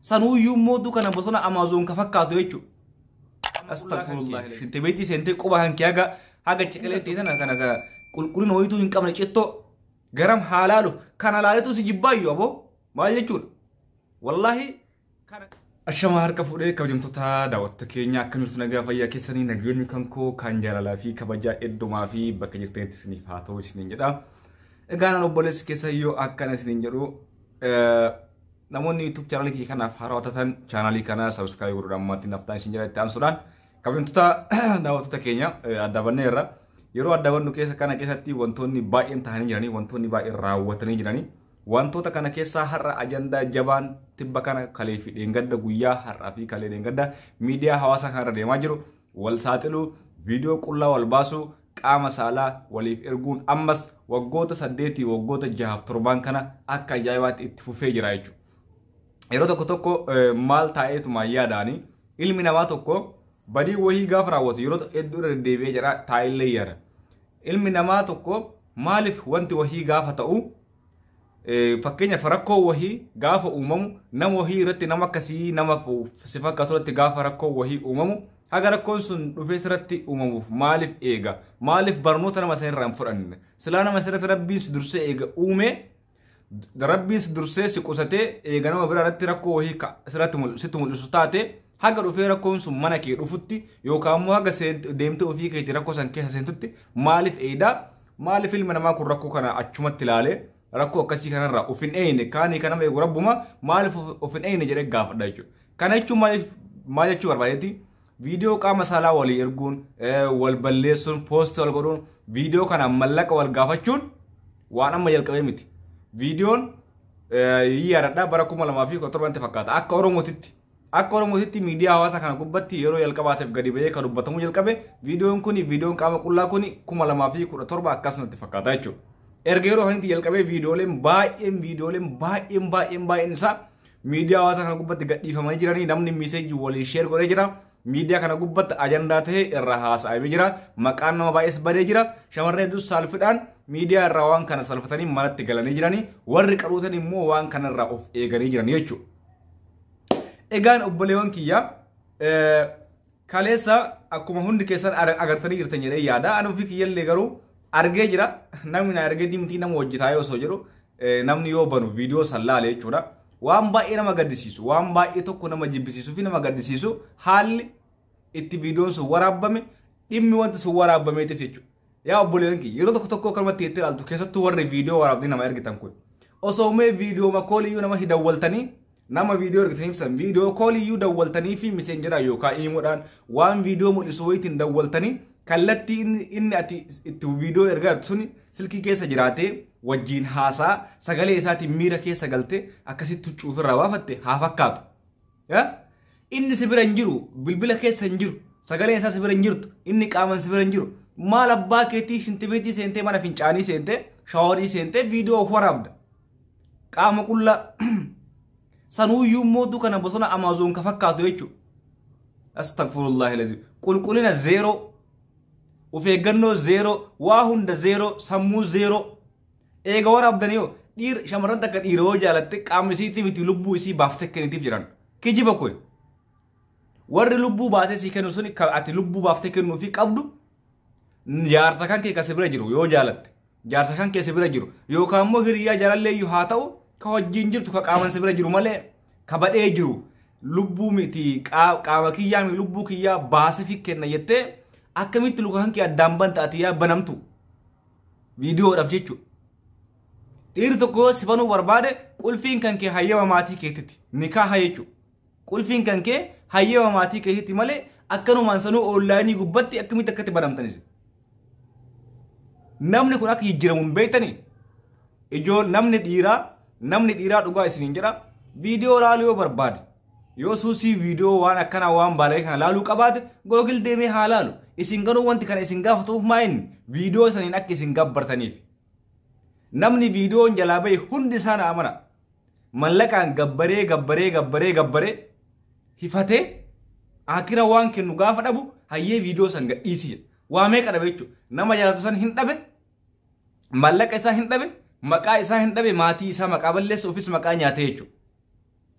Sanuuyyuu mootu kana bosona Amaazoon ka fakkaatu jechuudha. Astagfirullah. Shintibeetii seentee quba kan kee haga haga ciqilee ta'e tana kana ka qulqullina wayituu hin qabne cittoo garam haa laalu kana laaletu si jibbaayyuu aboo maal jechuudha. Wallaahi kana. Ashama harka fuudhee kabajamtoota daawwattoota keenya, akkam jirtu? Nagaa fayyaa keessanii? Nageenyi kan koo kan jaalalaa fi kabajaa eddumaa fi bakka jirtanitti isiniif haa ta'u isiniin jedha. Egaa naan obboleessi keessa yoo akkana isiniin jedhu, namoonni YouTube chaanalii kiyya kanaaf haarawaa taatan chaanalii kana subscribe godhuudhaan maatii naaf ta'an isin jedha. Itti aansuudhaan, kabajamtoota daawwattoota keenya, adda banneerra. Yeroo adda bannu keessa kana keessatti wantoonni baay'een ta'anii jiranii, wantoonni baay'een raawwatanii jiranii. Wantoota kana keessaa har'a ajandaa jabaan tibba kana kalee fi dheengadda, guyyaa har'aa fi kalee dheengadda miidiyaa hawaasaa kanarra deemaa jiru wal saaxiluu, viidiyoo qullaa wal baasuu, qaama saalaa waliif erguun ammas waggoota 8, waggoota 6f 7n kana akka ajaa'ibaatti itti fufee jira jechuudha. Yeroo tokko tokko maal taa'eetuma yaadaanii, ilmi namaa tokko badii wayii gaafa raawwatu yeroo hedduu irra deddeebi'ee jira taa'illee yaada. Ilmi namaa tokko maaliif wanti wayii gaafa ta'u, fakkeenyaaf rakkoo wahii gaafa uumamu nama wahii irratti, nama akkasii nama si fakkaatu irratti gaafa rakkoo wahii uumamu, haga rakkoon sun dhufee sirratti uumamuuf maaliif eega? Maaliif barnoota nama sanirraa hin fudhanne? Silaa nama sirratti Rabbiin si dursee eega uume, Rabbiin si dursee si qusatee eega nama biraa irratti rakkoo wahii sirratti sitti mul'isu taate, haga dhufee rakkoon sun mana kee dhufutti yookaan immoo haga deemtee ofii keetii rakkoo san keessa seentutti maaliif eedaa? Maaliif ilma namaa kun rakkoo kana achumatti ilaalee rakkoo akkasii kanarraa of hin eeyne? Kaanii kan nama eegu Rabbuma, maaliif of hin eeyne jedhee gaafadha jechuudha. Kana jechuun maaliif, maal jechuu barbaadetti, viidiyoo qaama saalaa walii erguun, wal balleessuun, post wal godhuun, viidiyoo kana mallaqa wal gaafachuun waan amma jalqabee miti. Viidiyoon yaadadhaa bara 2017tti fakkaata. Akka Oromootitti miidiyaa hawaasaa kana gubbatti yeroo jalqabaatiif gadi ba'ee kan dubbatamuu jalqabe viidiyoon kun, viidiyoon qaama qullaa kun 2017 akkasumatti fakkaata jechuudha. Erga yeroo kanatti jalqabee viidiyooleen baay'een baay'een baay'een isaa miidiyaa hawaasaa kana gubbatti gadhiifamanii jiranii, namni message walii share godhee jira. Miidiyaa kana gubbatti ajandaa ta'ee irra haasa'amee jira. Maqaan nama baay'ees badee jira. Shamarreen hedduus saalfidhaan miidiyaa irraa waan kana salfatanii manatti galanii jiranii. Warri qaruutan immoo waan kanarraa of eeganii jiran jechuudha. Egaan obboleewwan kiyya, kaleessa akkuma hundi keessan agartanii jirtan jedhee yaada. Ani ofii kiyyallee garuu argee jira. Namni na argee miti, nama hojjetaa osoo jedhu namni yoo banu viidiyoo san laale jechuudha. Waan baay'ee nama gaddisiisu, waan baay'ee tokko nama jibbisiisuu fi nama gaddisiisu, haalli itti viidiyoon sun waraabame, dhimmi wanti sun waraabbameetiif jechuudha. Yaa obboleewwan kiyya, yeroo tokko tokko akkanumatti itti ilaaltu, keessattuu warri viidiyoo waraabdii nama ergitan kun. Osoo mee viidiyoo calliyyuu nama dawwaltanii, nama viidiyoo ergitaniif san video calliyyuu dawwaltanii fi Messengeraa yookaan imoodhaan waan viidiyoo mul'isu wayitiin dawwaltanii, kallattii inni ati itti viidiyoo ergaa jirtu suni silkii keessa jiraatee wajjiin haasaa sagalee isaatiin miira keessa galtee akkasitti huccuu ofirraa baafatte haa fakkaatu. Inni si bira hin jiru, bilbila keessa hin jiru, sagaleen isaa si bira hin jirtu, inni qaaman si bira hin jiru. Maal abbaa keetii shintibeetii seentee, mana fincaanii seentee, showerii seentee viidiyoo waraabda? Qaama qullaa sanuuyyuu mootu kana bosona Amaazoon ka fakkaatu jechuudha. Astagfirullahi lazim. Qulqullina zero, of eeggannoo zero, waa hunda zero, sammuu zero. Eega waraabdanii yoo dhiir shamarran takka dhiira yoo jaalatte qaama isiitii miti lubbuu isii baaftee kennitiif jiran. Kijiba kun. Warri lubbuu baasee sii kennu suni kan ati lubbuu baaftee kennuufii qabdu jaarsa kan kee ka si bira jiru yoo jaalatte. Jaarsa kan kee si bira jiru yookaan immoo hiriyaa jaalallee iyyuu haa ta'u, ka wajjin jirtu, ka qaaman si bira jiru malee, ka badhee jiru lubbuu miti, qaama kiyyaa mi lubbuu kiyyaa baasee fi kenna jettee akkamitti luka kan kee addaan banta ati yaa banamtu viidiyoodhaaf jechuudha. Dhiirri tokko si banuu barbaade qulfiin kan kee hayyama maatii keetitti nikaaha jechuudha. Qulfiin kan kee hayyama maatii keetitti malee akkanumaan sanuu online gubbatti akkamitti akkatti banamtanis. Namni kun akka jijjiiramu hin beektanii? Ijoo namni dhiiraa dhugaa isiniin jedha, viidiyoo laaluu yoo barbaade, yoo suusii viidiyoo waan akkanaa waan baalee kana laaluu qabaate, Google deemee haa laalu. Isin garuu wanti kana isin gaafatuuf maa inni viidiyoo saniin akka isin gabbartaniif. Namni viidiyoon jalaa bahe hundi isaa na amana. Mallaqaan gabbaree gabbaree gabbaree gabbaree hifatee akira waan kennu gaafa dhabu, hayyee viidiyoo san gadhiisii jedha. Waa meeqa dhabe jechuudha. Nama jaalatu san hin dhabe, mallaqa isaa hin dhabe, maqaa isaa hin dhabe, maatii isaa maqaa balleessa, ofis maqaa nyaate jechuudha.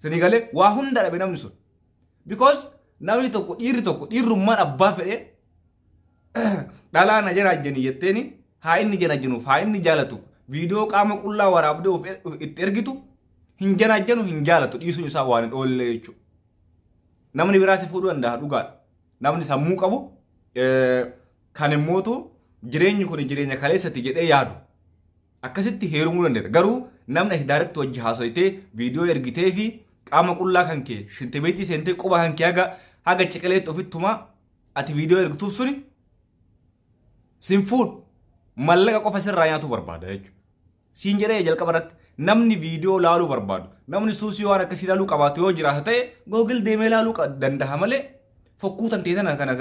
Sinii galee waa hunda dhabe namni sun. Because namni tokko, dhiirri tokko, dhiirrummaan abbaa fedhee dhalaa na janaajjanii jetteeni, haa inni janajjanuuf haa inni jaalatuuf, viidiyoo qaama qullaa waraabdee of itti ergitu hin janaajjanu, hin jaalatu, dhiisuun isaa waan hin oolle jechuudha. Namni biraa si fuudhuu danda'a, dhugaadha. Namni sammuu qabu kan immootu jireenyi kun jireenya kaleessatti jedhee yaadu akkasitti heerumuu dandeetta. Garuu namni ati direct wajji haasoytee viidiyoo ergitee fi qaama qullaa kan kee shintibeetii seentee quba kan kee haga ciqileetti ofittumaa ati viidiyoo ergituuf suni sin fuudhu, mallaqa qofa sirraa nyaatu barbaada jechuudha. Siin jedhee jalqaba irratti, namni viidiyoo laaluu barbaadu, namni suusii waan akkasii laaluu qabaatu yoo jiraata ta'e, Google deemee laaluu danda'a malee, fokkuu tan ta'e tana kana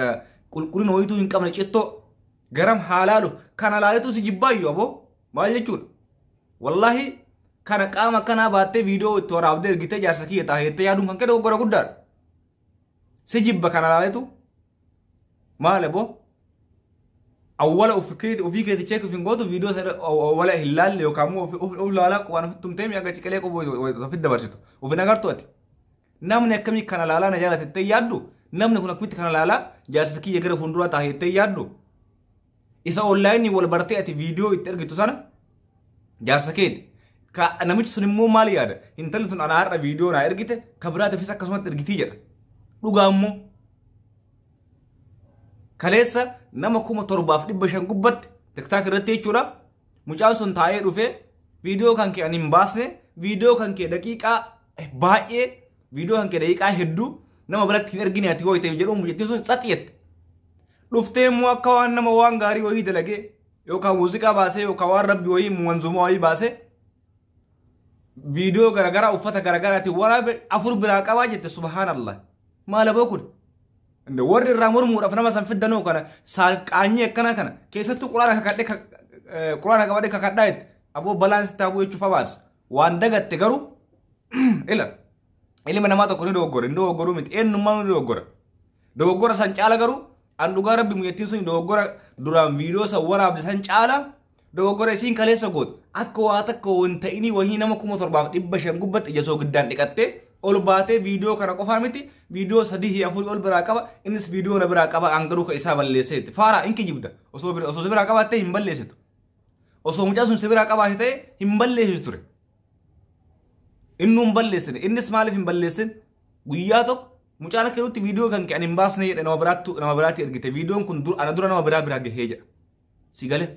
qulqullina ho'ituu hin qabne, cittoo garam haa laalu, kana laaletu si jibbaayyuu aboo maal jechuudha. Wallaahi kana qaama akkanaa baattee viidiyoo itti waraabdee ergitee jaarsa kiyya ta'a jettee yaaduun kan kee dogoggora guddaadha. Si jibba kana laaletu maal aboo? Awwala ofii keeti check hin gootu, viidiyoo sana awwala hin laalle yookaan immoo of laalaa waan ofitti tumtee mi'a ciqilee qobu ofitti dabarsitu. Of hin agartu ati. Namni akkamii kana laalaa na jaalate jettee yaaddu? Namni kun akkamitti kana laalaa jaarsa kiyya gara fuulduraa ta'a jettee yaaddu? Isa onlaayinii wal bartee ati viidiyoo itti ergitu sana jaarsa keeti. Ka namichi sun immoo maal yaada? Intalli tun ana har'a viidiyoo naa ergite, ka biraatiifis akkasumatti ergitii jedha. Dhugaa immoo kaleessa nama 7500 gubbatti TikTok irratti jechuudha. Mucaan sun taa'ee dhufee viidiyoo kan kee ani hin baasne, viidiyoo kan kee daqiiqaa baay'ee, viidiyoo kan kee daqiiqaa hedduu nama biratti hin ergine ati hooyite jedhuun mucattiin sun tsaxiyette. Dhuftee immoo akka waan nama waan gaarii wayii dalagee yookaan muuziqaa baasee yookaan waan rabbi wayii manzuumaa wayii baasee viidiyoo garaagaraa uffata garaagaraatiin waraabe 4 biraa qabaa jette, subhaanallah. Maal aboo kun? Warri irraa mormuudhaaf nama san fiddanoo kana saalif qaanyii akkanaa kana keessattuu quraana kakadhee, quraana qabadhee kakadhaa jette, aboo balaan sitti haa bu'u jechuuf abaarsa. Waan dagatte garuu ila ilma namaa tokko ni dogoggora, hin dogoggoruu miti, eenyummaa ni dogoggora. Dogoggora san caala garuu an dhugaa rabbi mucattiin sun dogoggora duraan viidiyoo san waraabde san caala dogoggora isiin kaleessa goote akka waa takka hin ta'inii wahii nama 7500 gubbatti ija soogiddaan dhiqattee ol baatee viidiyoo kana qofaa miti, viidiyoo 3 4 ol biraa qaba, innis viidiyoo na biraa qaba, an garuu ka isaa balleesseetti. Faaraa in kijibda, osoo si biraa qabaattee hin balleessitu. Osoo mucaa sun si biraa qabaate ta'e hin balleessitu ture. Innuu hin balleessine, innis maaliif hin balleessin? Guyyaa tokko mucaan akka yerootti viidiyoo kan kee ani hin baasne jedhe, nama biraattu nama biraatti ergite, viidiyoon kun ana dura nama biraa biraa gahee jedha. Si galee?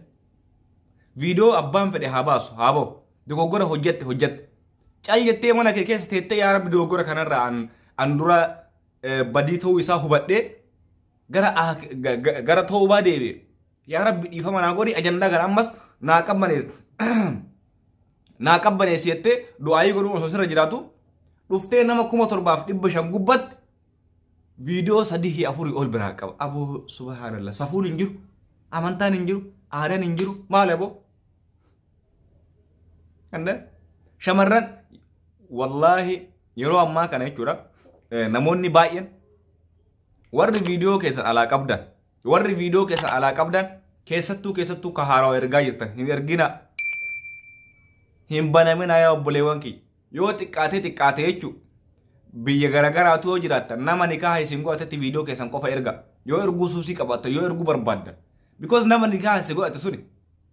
Viidiyoo abbaan fedhe haa baasu haa ba'u, dogoggora hojjette hojjette. Cal jettee mana kee keessa teettee yaa rabbi dogoggora kanarraa an dura badii ta'uu isaa hubadhee gara toobaa deebi'e. Yaa rabbi dhiifama naa godhi, ajandaa kana ammas naa qabbaneessi. Naa qabbaneessi jettee du'aayii godhuun osoo sirra jiraatu, dhuftee nama 7500 gubbatti viidiyoo 3 4 ol biraa qaba. Aboo subhaanallah, safuun hin jiru, amantaan hin jiru, aadaan hin jiru, maal aboo? Shamarran wallaahi yeroo ammaa kana jechuudha, namoonni baay'een warri viidiyoo keessan alaa qabdan, warri viidiyoo keessan alaa qabdan, keessattuu ka haarawaa ergaa jirtan hin ergina, hin banamina yaa obboleewwan kiyya. Yoo xiqqaatee xiqqaatee jechuudha, biyya garagaraatu yoo jiraattan, nama nikaa isin godhatetti viidiyoo keessan qofa erga, yoo erguu suusii qabaattan, yoo erguu barbaaddan, because nama nikaa isin godhate suni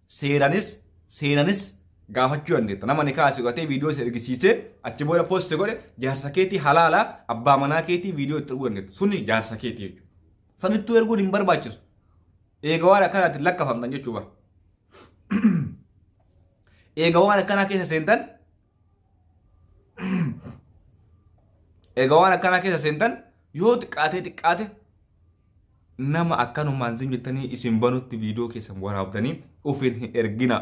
seenanis gaafachuu dandeetta. Nama nikaa isin godhatee viidiyoo isin ergisiisee achi booda post godhe jaarsa keetii halaalaa, abbaa manaa keetii viidiyoo itti erguu dandeetta, suni jaarsa keetii jechuudha. Sanittuu erguun hin barbaachisu. Eega waan akkanaatiin lakkafamtan jechuu bara. Eega waan akkanaa keessa seentan, eega waan akkanaa keessa seentan, yoo xiqqaatee xiqqaate nama akkanumaan zim jettanii isin banutti viidiyoo keessan waraabdanii ofiin hin ergina.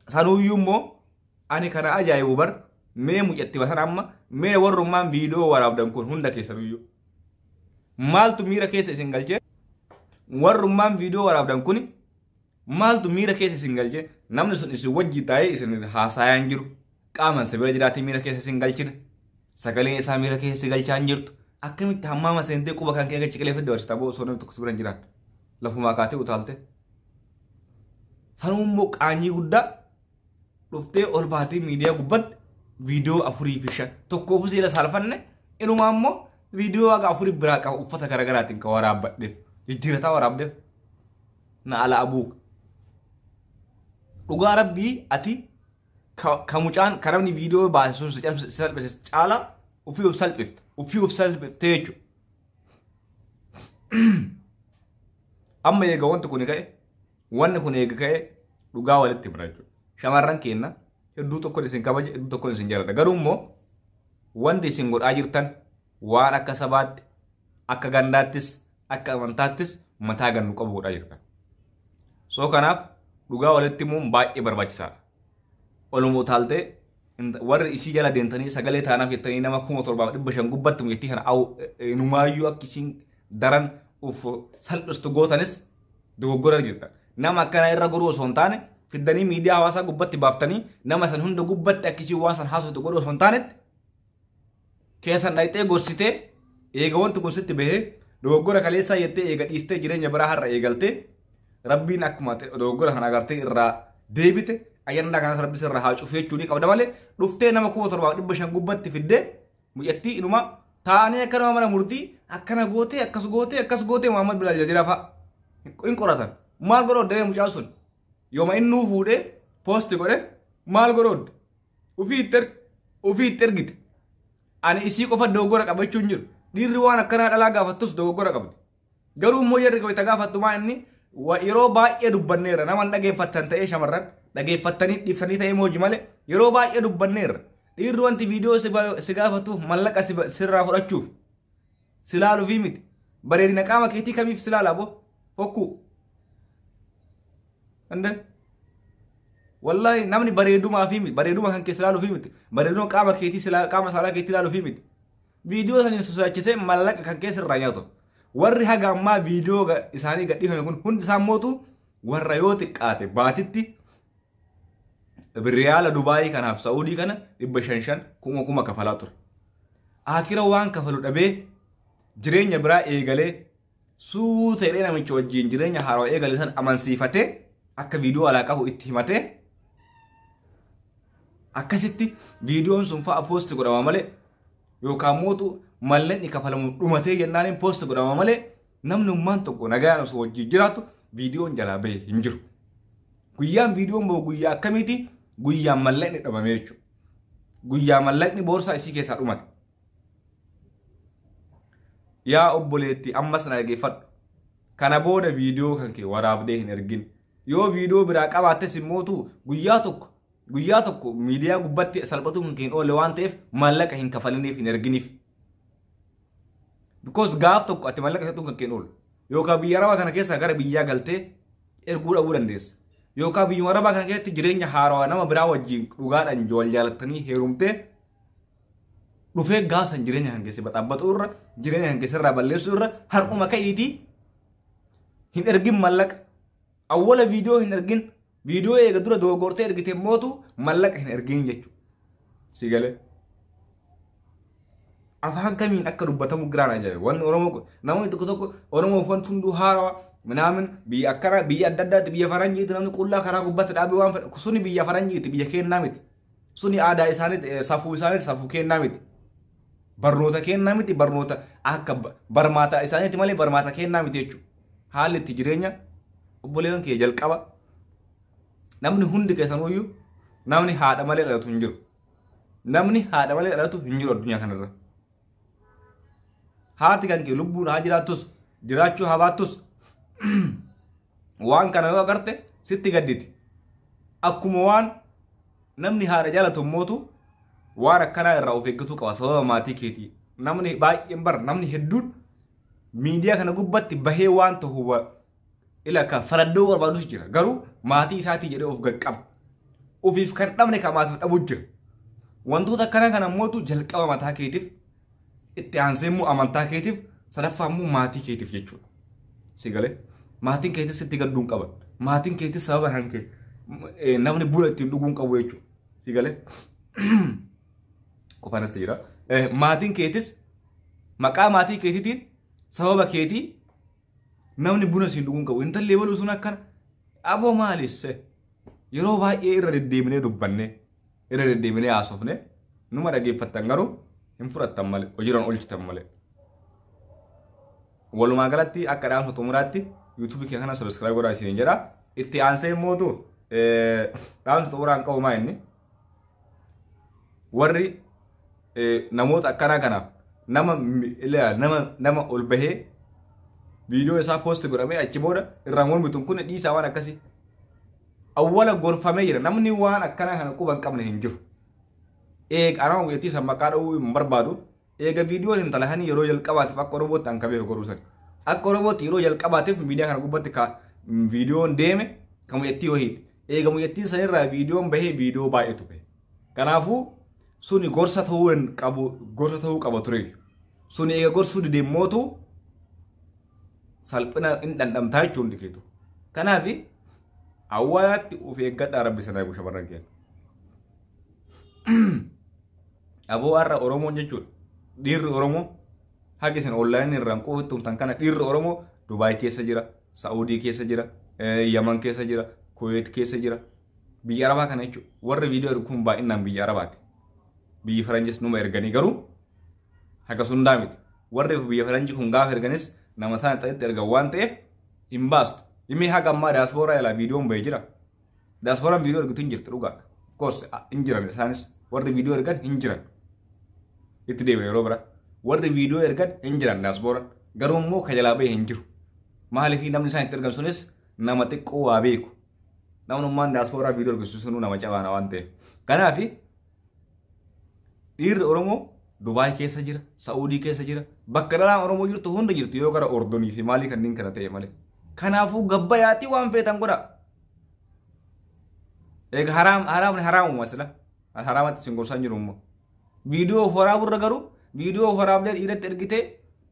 Sanuyyuu immoo ani kana ajaa'ibu bar, mee mucatti basan amma mee warrummaan viidiyoo waraabdan kun hunda keessanuyyuu maaltu miira keessa isin galchee? Warrummaan viidiyoo waraabdan kun maaltu miira keessa isin galchee? Namni sun isin wajji taa'ee isin haasaayaa hin jiru, qaaman si bira jiraatee miira keessa isin galchine, sagaleen isaa miira keessa si galchaa hin jirtu. Akkamitti hammaama seentee quba kan kee achi ciqilee fidde barsiista boo osoo namni tokko si bira hin jiraanne lafumaa kaatee utaalte? Sanuu immoo qaanyii guddaa dhuftee ol baatee miidiyaa gubbatti Viidiyoo 4 fi 5 tokkoofu seera saalfanne inumaa immoo viidiyoo haga 4 biraa qaba uffata garaagaraatiin kan waraabbadheef jijjiirataa waraabdeef na ala abuuka. Dhugaa rabbii ati ka mucaan ka namni viidiyoo baase sun si salphise caala ofii of salphifta ofii of salphiftee jechuudha. Amma eega wanti kun ka'e wanni kun eega ka'e dhugaa walitti himna jechuudha. Shamarran keenya hedduu tokkoon isin kabaja hedduu tokkoon isin jaalladha. Garuu immoo wanti isin godhaa jirtan waan akka sabaatti akka gandaattis akka amantaattis mataa gannu qabu godhaa jirtan. So kanaaf dhugaa walitti himuun baay'ee barbaachisaadha. Oluma utaaltee warri isii jala deemtanii sagalee taanaaf jettanii nama 7500 gubbatti mucattii kana inumaayyuu akka isiin daran of salphistu gootanis dogoggora jirtan. Nama akkanaa irra goruu osoo hin taane fiddanii miidiyaa hawaasaa gubbatti baaftanii nama san hunda gubbatti akka isiin waan san haasoftu godhuu osoo hin taanetti keessan dhaqxee gorsitee eega wanti kun sitti bahee dogoggora kaleessaa jettee eega dhiistee jireenya biraa har'a eegaltee rabbiin akkuma dogoggora kana agartee irraa deebite ayyaana kanas rabbi sirraa haa cufu jechuu ni qabda malee dhuftee nama 7500 gubbatti fiddee mucattii inuma taa'anii akka nama mana murtii akkana gootee akkas gootee akkas gootee Muhammad Bilaal Jaziiraa fa'a hin qoratan. Maal godhoo deemee mucaan sun yooma innuu fuudhee poosti godhe maal godhoo ofii itti ergite. Ani isii qofa dogoggora qabachuu hin jiru. Dhiirri waan akkanaa dhalaa gaafattus dogoggora qabdi. Garuu immoo jarri itti gaafattu maa inni yeroo baay'ee dubbanneerra nama hin dhageeffattan ta'ee shamarran dhageeffattanii dhiibsanii ta'ee mooji malee yeroo baay'ee dubbanneerra. Dhiirri wanti viidiyoo si gaafatuuf mallaqa sirraa fudhachuuf si laaluufi miti. Bareedina qaama keetii kamiif si laala boo fokkuu. Wallahi namni bareedumaa fi miti bareeduma kan keessa laaluufi miti bareeduma qaama keetii qaama saalaa keetii laaluufi miti. Viidiyoo saniin sosochaachisee mallaqa kan keessa irraa nyaatu. Warri haga ammaa viidiyoo isaanii gadhiifame kun hundi isaan mootu warra yoo xiqqaate baatitti riyaala Dubaayii kanaaf Saa'udii kana 500 5,000 kafalaa ture. Akira waan kafalu dhabee jireenya biraa eegalee suuta jedhee namicha wajjin jireenya haarawaa eegale san amansiifatee akka viidiyoo alaa qabu itti himatee akkasitti viidiyoon sun fa'a poosti godhama malee yookaan mootu mallaqni kafalamu dhumatee jennaan poosti godhama malee namni ummaan tokko nagaan osoo wajjin jiraatu viidiyoon jalaa bahe hin jiru. Guyyaan viidiyoon bahu guyyaa akkamiiti? Guyyaan mallaqni dhabame jechuudha. Guyyaa mallaqni boorsaa isii keessaa dhumate. Yaa obboleetti ammas na dhaggeeffadhu. Kana booda viidiyoo kan kee waraabdee hin ergin. Yoo viidiyoo biraa qabaattes immootu guyyaa tokko miidiyaa gubbatti salphatuu kan kee hin oolle waan ta'eef mallaqa hin kafaliniif hin erginiif. Because gaaf tokko ati mallaqa isatu kan kee hin oolu. Yookaan biyya arabaa kana keessaa gara biyyaa galtee erguu dhabuu dandeessa. Yookaan biyyuma arabaa kana keessatti jireenya haarawaa nama biraa wajjin dhugaadhaan wal jaalattanii heerumtee dhufee gaafsan jireenya kan keessa baxaabbatuu irra jireenya kan keessa irraa balleessuu irra har'uma ka'iitii hin ergin mallaqa. Awwala viidiyoo hin ergin viidiyoo eega dura dogoggortee ergite mootu mallaqa hin ergin jechuudha. Si galee. Afaan kamiin akka dubbatamu giraan ajaa'iba. Wanni Oromoo namoonni tokko tokko Oromoof wanti hunduu haarawaa minaamin biyya akkana biyya adda addaatti biyya faranjiitti namni qullaa karaa gubbaatti dhaabee waan fedhe suni biyya faranjiitti biyya kennaa miti. Suni aadaa isaaniitti safuu isaaniitti safuu kennaa miti. Barnoota kennaa miti barnoota akka barmaata isaaniitti malee barmaata kennaa miti jechuudha. Haalli itti jireenya obboleeyyan kee jalqaba namni hundi keessanuyyuu namni haadha malee dhalatu hin jiru. Namni haadha malee dhalatu hin jiru addunyaa kanarra. Haati kan kee lubbuun haa jiraattus jiraachuu haa baattus waan kana yoo agarte sitti gadditi. Akkuma waan namni haadha jaalatu mootu waan akkanaa irraa of eeggatuu qaba sababa maatii keetii. Namni baay'een bar namni hedduun miidiyaa kana gubbatti bahee waan ta'u ila ka faraddoo barbaadus jira. Garuu maatii isaatii jedhee of gaqqaba. Ofiif kan dhabne kan maatiif dhabu jira. Wantoota akkanaa kana mootu jalqaba mataa keetiif itti aansee immoo amantaa keetiif sadaffaa immoo maatii keetiif jechuudha. Si galee maatiin keetis sitti gadduu hin qaban. Maatiin keetis sababa kan kee namni buna ittiin dhuguu hin qabu jechuudha. Si galee qofaanatti jira. Maatiin keetis maqaa maatii keetiitiin sababa keetii namni buna siin dhuguu hin qabu. Intalli ebaluu sun akkana aboo maalisse yeroo baay'ee irra deddeebinee dubbanne irra deddeebinee haasofne Numa dhageeffattan garuu hin fudhattan malee hojiirraan oolchitan malee. Walumaa galatti akka dhaamsa xumuraatti yuutuubii kee kana subscribe godhaa isiniin jedha. Itti aansee immootu dhaamsa xumuraan qabu maa inni warri namoota akkanaa kanaaf nama nama nama ol bahee viidiyoo isaa post godhamee achi booda irraa mormitu kun dhiisaa waan akkasii. Awwala gorfamee jira namni waan akkanaa kana quba hin qabne hin jiru. Eega anama guyyattii san maqaa dha'uu hin barbaadu. Eega viidiyoo hin talahanii yeroo jalqabaatiif akka Oromootti an kabee goruu san. Akka Oromootti yeroo jalqabaatiif miidiyaa kana gubbatti ka viidiyoon deeme kan muyyattii wahiiti. Eega muyyattiin sanirraa viidiyoon bahee viidiyoo baay'eetu bahe. Kanaafuu suni gorsa ta'uu hin qabu gorsa ta'uu qaba ture. Suni eega gorsuu dideemmootu salphina hin dhandhamtaa jechuun hundi keetu. Kanaaf awwaalaatti of eeggadhaa rabbi sana eegu shamarran keenya. Aboo har'a Oromoon jechuudha. Dhiirri Oromoo haga isin onlaayinii irraan quufitti humtan kana dhiirri Oromoo Dubaay keessa jira, Saa'udii keessa jira, Yaman keessa jira, Kuweet keessa jira. Biyya Arabaa kana jechuudha. Warri viidiyoo ergu kun baay'inaan biyya Arabaati. Biyyi Faranjis numa erganii garuu haga sundaa miti. Warri biyya Faranjii kun gaafa erganis nama isaan itti ergan waan ta'eef hin baastu. Dhimmi haga ammaa daaspooraa ilaa viidiyoon bahee jira. Daasporaan viidiyoo ergitu hin jirtu dhugaadha. Of course hin jiran isaanis warri viidiyoo ergan hin jiran. Itti deebiin yeroo bira. Warri viidiyoo ergan hin jiran daasporaan. Garuu immoo ka jalaa bahee hin jiru. Maaliif namni isaan itti ergan sunis nama xiqqoo waa beeku. Namnummaan daasporaa viidiyoo ergisu sunuu nama cabaana waan ta'eef. Kanaaf dhiirri Oromoo Dubaay keessa jira, Saa'udii keessa jira, bakka dhalaan Oromoo jirtu hunda jirtu yoo gara Ordonii fi maalii kanneen kana ta'e malee. Kanaafuu gabbayaatii waan feetan godha. Egaa haraam haraamni haraamuma sila. Haraamatti isin gorsaan jiru immoo. Viidiyoo waraaburra garuu viidiyoo waraabdee dhiiratti ergitee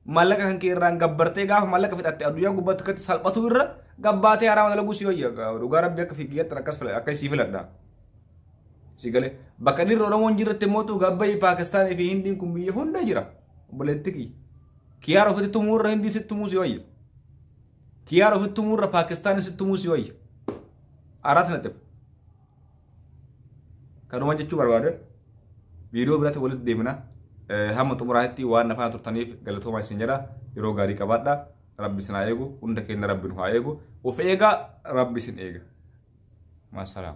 maallaqa kan kee irraan gabbartee gaafa maallaqa fixatte addunyaa gubbaatti akkatti salphatu irra gabbaatee haraama dalaguu si wayya. Dhugaa rabbi akka fiigiyyatti akkas akka isii filadha. Si galee bakka dhiirri Oromoon jirratti immoo gabbayyi Paakistaanii fi Hindiin kun biyya hunda jira. Obboleetti kiyya. Kiyyaara ofitti tumuu irra Hindii sitti tumuu si wayya. Kiyyaara ofitti tumuu irra Paakistaanii sitti tumuu si wayya. Araat na xibu. Kanuma jechuu barbaade viidiyoo biratti walitti deemna. Hamma xumuraatti waan nafaa turtaniif galatoomaa isin jedha. Yeroo gaarii qabaadha. Rabbi isin haa eegu. Hunda keenya rabbi nu haa eegu. Of eegaa rabbi isin eega. Maasalaam.